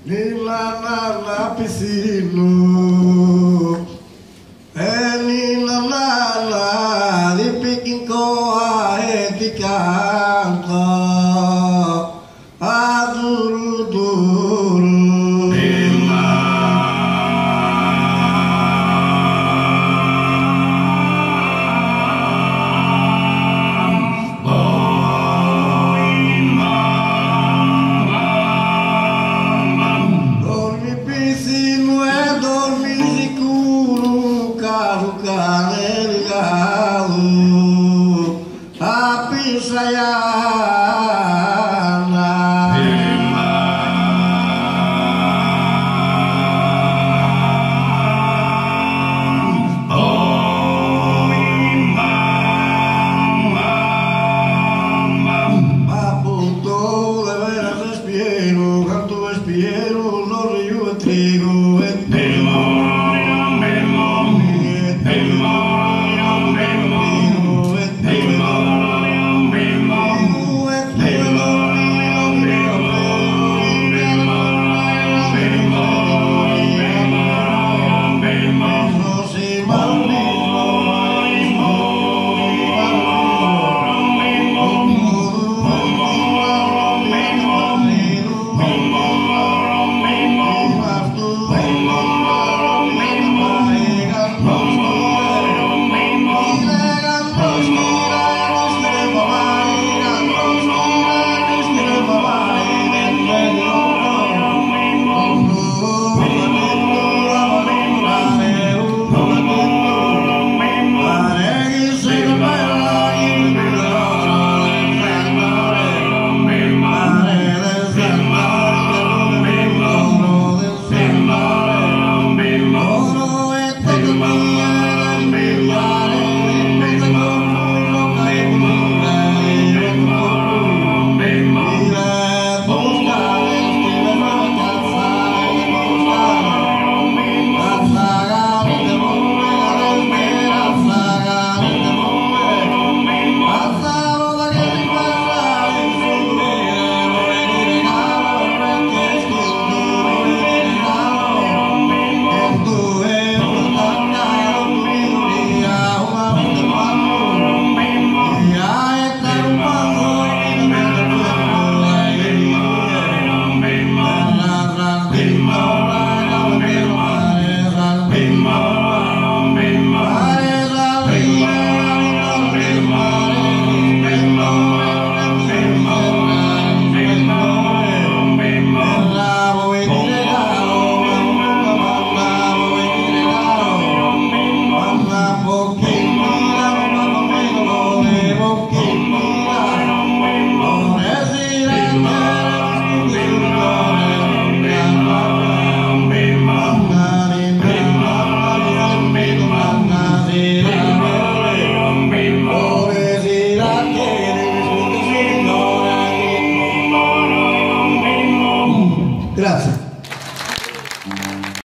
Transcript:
Ninna nanna pitzinnu e ninna nanna ti pico in coa e ti canto a duru duru. Dormi pitzinnu e dormi sicuru ca su cane ligadu ap'in sa janna. Babbu tou de veras est fieru, cantu est fieru s'orriu 'e trigu.